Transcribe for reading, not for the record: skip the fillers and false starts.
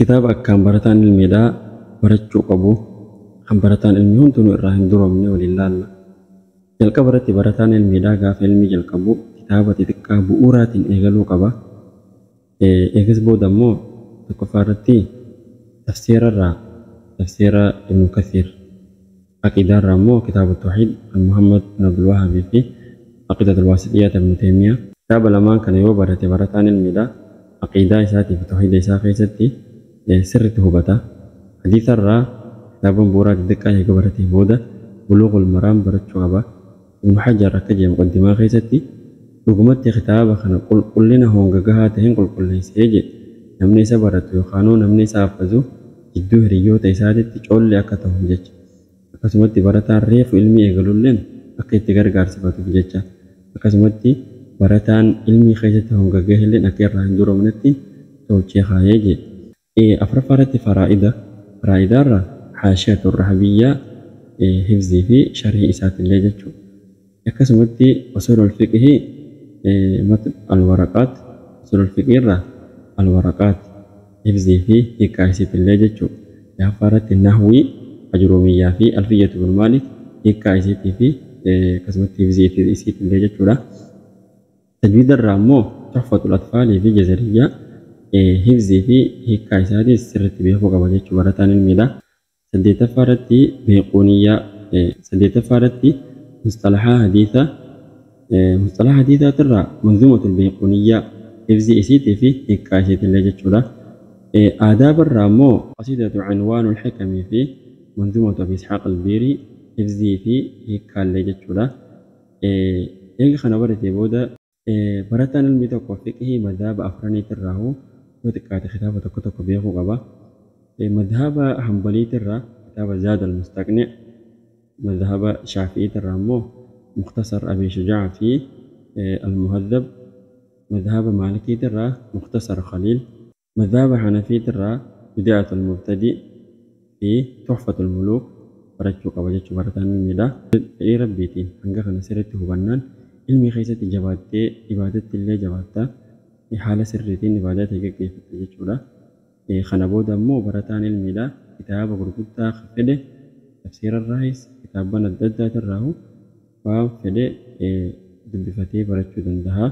Kitaaba akkaan barataan ilmiidhaa barachuu qabu, kan barataan ilmii hundinuu irraa hin duroomne waliin laalla. Jalqaba irratti barataan ilmiidhaa gaafa ilmii jalqabu kitaaba xixiqqaa bu'uuraatiin eegaluu qaba. Eegas booda immoo tokkoffaa irratti tafsiira irraa tafsiira Ibnu Kathiir, aqiidaa irraa immoo kitaaba Tawhiid kan Muhammad bin Abdul Wahaabii fi Aqiidatul Waasixiyyaa Ibnu Taymiyaa. Kitaaba lamaan kana yoo barate barataan ilmiidhaa aqiidaa isaatii fi tawhiida isaa keessatti sirriitti hubata. Hadiisa irraa kitaaban bu'uuraa xixiqqaa eega baratee booda Buluughul Maraam barachuu qaba. Ibnu Hajar akka jedhe muqaddimaa keessatti dhugumatti kitaaba kana qulqullina honga gahaa taheen qulqulleessee jedhe. Namni isa baratu yookaanuu namni isa haffazu jidduu hiriyyoota isaatitti coollee akka tahuuf jecha. Akkasumatti barataan reefu ilmii eegalulleen akka itti gargaarsifatuuf jecha. Akkasumatti barataan ilmii keessatti honga gahelleen akka irraa hin duroomnetti tolchee kaayee jedhe. Afuraffaa irratti faraa'ida. Faraa'idaa irraa haashiyatu rahabiyyaa hifzii fi sharhii isaatillee jechuudha. Akkasumatti usulul fiqhii matn alwaraqaat, usulul fiqhii irraa alwaraqaat hifzii fi hiikkaa isiitillee jechuudha. Jahaffaa irratti nahwii ajruumiyyaa fi alfiyyatu ibn Maalik hiikkaa isiitii fi akkasumatti hifzii isiitillee jechuudha. Tajwiida irraa immoo tuhfatul atfaalii fi jazariyyaa hifzii fi hiikkaa isaatis sirriitti beekuu qaba jechuu barataan ilmiidha. Saddeettaffaa irratti beequuniyyaa, saddeettaffaa irratti musxalahaa hadiisa, musxalaha hadiisaatirraa manzuumatul beequuniyyaa hifzii isiitii fi hiikkaa isiitillee jechuudha. Aadaaba irraa immoo qasiidatu cinwaanul hikamii fi manzuumatu Abi Isxaaq Albiirii hifzii fi hiikkaallee jechuudha. Eega kana baratee booda barataan ilmi tokko fiqhii madhaba afraniitirraahu yoo xiqqaate kitaaba tokko tokko beekuu qaba. Madhaba Hanbaliitirraa kitaaba Zaad al-Mustaqni', madhaba Shaafi'iitirraa immoo Mukhtasar Abi Shujaa fi Al-Muhaddab, madhaba Maalikiitirraa Mukhtasar Khaliil, madhaba Hanafiitirraa Bidaayatul Mubtadi' fi Tuhfatul Muluuk barachuu qaba jechuu barataan ilmiidha. Fedhii Rabbiitiin hanga kana sirriitti hubannaan ilmii keessatti jabaattee ibaadatti illee jabaatta, haala sirriitiin ibaadaa ta'e geggeeffatta jechuudha. Kana booda immoo barataan ilmiidha kitaaba gurguddaa fedhe tafsiira irraayis kitaabban adda addaatirraahu waan fedhe dubbifatee barachuu danda'a.